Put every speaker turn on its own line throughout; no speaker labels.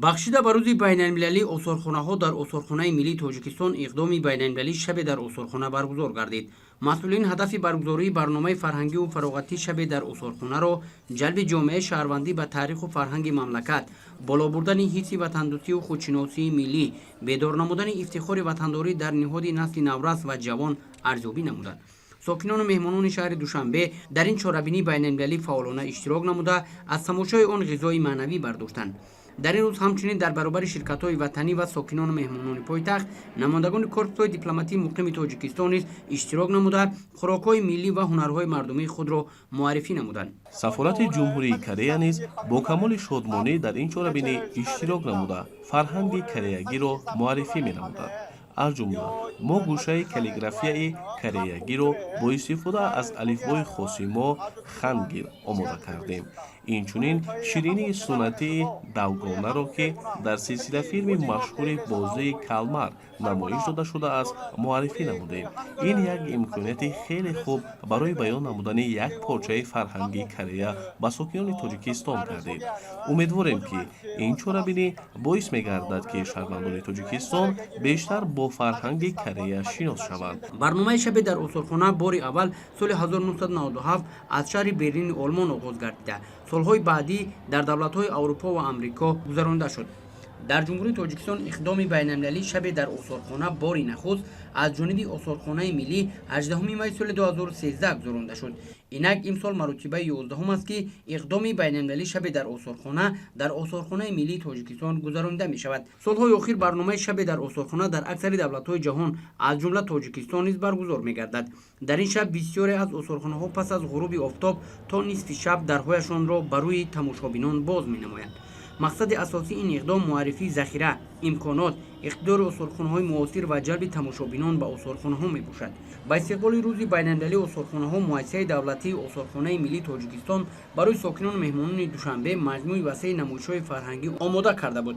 Бахшида ба Рӯзи байналмилалии осорхонаҳо дар Осорхонаи миллии Тоҷикистон иқдоми байналмилалии «Шабе дар осорхона» баргузор гардид. Масъулин ҳадафи баргузории барномаи фарҳангиву фароғатӣ «Шабе дар осорхонаро» ҷалби ҷомеаи шаҳрвандӣ ба таъриху фарҳанги мамлакат, боло бурдани ҳисси ватандӯстию худшиносии миллӣ, бедор намудани ифтихори ватандорӣ дар ниҳоди насли наврас ва ҷавон арзёбӣ намуданд. Сокинону меҳмонони шаҳри Душанбе дар ин чорабинии байналмилалӣ фаъолона иштирок намуда, аз тамошои он ғизои маънавӣ бардоштанд. Дар ин рӯз ҳамчунин дар баробари ширкатҳои ватанӣ ва сокинону меҳмонони пойтахт, намояндагони корпусҳои дипломатии муқими Тоҷикистон низ иштирок намуда, хӯрокҳои миллӣ ва ҳунарҳои мардумии худро муаррифӣ намуданд.
Сафорати Ҷумҳурии Корея низ бо камоли шодмонӣ дар ин чорабинӣ иштирок намуда, фарҳанги кореягиро муаррифӣ менамуданд. Аз ҷумла мо гӯшаи каллиграфияи кореягиро бо истифода аз алифбои хоси мо хангил омода кардем. Инчунин ширинии суннатии далгонаро, ки дар силсилафилми машҳури «Бозии калмар» намоиш дода шудааст, муаррифӣ намудем. Ин як имконияти хеле хуб барои баён намудани як порчаи фарҳанги Корея ба сокинони Тоҷикистон гардид. Умедворем, ки ин чорабинӣ боис мегардад, ки шаҳрвандони Тоҷикистон бештар бо фарҳанги Корея шинос шаванд.
Барномаи «Шабе дар осорхона» бори аввал соли 1997 аз шаҳри Берлини Олмон оғоз гардида, солҳои баъдӣ дар давлатҳои Аврупо ва Амрико гузаронида шуд. Дар Ҷумҳурии Тоҷикистон иқдоми байналмилалии «Шабе дар осорхона» бори нахуст аз ҷониби Осорхонаи миллӣ 18 май соли 2013 гузаронида шуд. Инак имсол маротибаи 11-ум аст, ки иқдоми байналмилалии «Шабе дар осорхона» дар Осорхонаи миллии Тоҷикистон гузаронида мешавад. Солҳои охир барномаи «Шабе дар осорхона» дар аксари давлатҳои ҷаҳон, аз ҷумла Тоҷикистон низ баргузор мегардад. Дар ин шаб бисёре аз осорхонаҳо пас аз ғуруби офтоб то нисфи шаб дарҳояшонро ба рӯи тамошобинон боз менамоянд. Мақсади асосии ин иқдом муаррифии захира, имконот, иқтидори осорхонаҳои муосир ва ҷалби тамошобинон ба осорхонаҳо мебошад. Ба истиқболи Рӯзи байналмилалии осорхонаҳо Муассисаи давлатии Осорхонаи миллии Тоҷикистон барои сокинону меҳмонони Душанбе маҷмӯи васеи намоишҳои фарҳангӣ омода карда буд.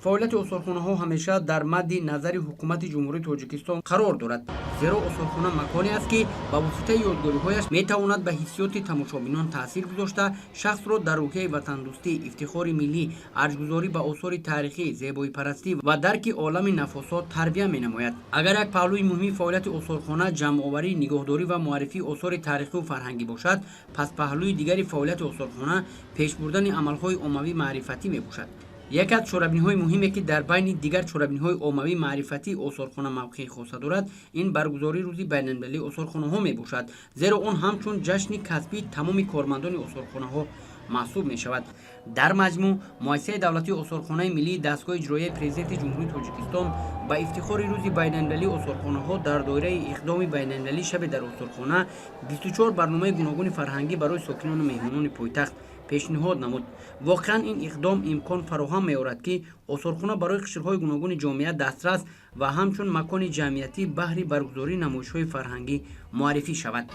Фаъолияти осорхонаҳо ҳамеша дар мадди назари Ҳукумати Ҷумҳурии Тоҷикистон қарор дорад, зеро осорхона маконе аст, ки ба воситаи ёдгориҳояш метавонад ба ҳиссиёти тамошобинон таъсир гузошта, шахсро дар рӯҳияи ватандӯстӣ, ифтихори миллӣ, арҷгузорӣ ба осори таърихӣ, зебоипарастӣ ва дарки олами нафосот тарбия менамояд. Агар як паҳлӯи муҳими фаъолияти осорхона ҷамъоварӣ, нигоҳдорӣ ва муаррифии осори таърихиву фарҳангӣ бошад, пас паҳлӯи дигари фаъолияти осорхона пешбурдани амалҳои оммавӣ маърифатӣ мебошад. Яке аз чорабиниҳои муҳиме, ки дар байни дигар чорабиниҳои оммавӣ маърифатии осорхона мавқеи хоса дорад, ин баргузории Рӯзи байналмилалии осорхонаҳо мебошад, зеро он ҳамчун ҷашни касбии тамоми кормандони осорхонаҳо маҳсуб мешавад. Дар маҷмӯъ, Муассисаи давлатии Осорхонаи миллии дастгоҳи иҷроияи Президенти Ҷумҳурии Тоҷикистон ба ифтихори Рӯзи байналмилалии осорхонаҳо дар доираи иқдоми байналмилалии «Шабе дар осорхона» 24 барномаи гуногуни фарҳангӣ барои сокинону меҳмонони пойтахт пешниҳод намуд. Воқеан, ин иқдом имкон фароҳам меорад, ки осорхона барои қишрҳои гуногуни ҷомеа дастрас ва ҳамчун макони ҷамъиятӣ баҳри баргузории намоишҳои фарҳангӣ муаррифӣ шавад.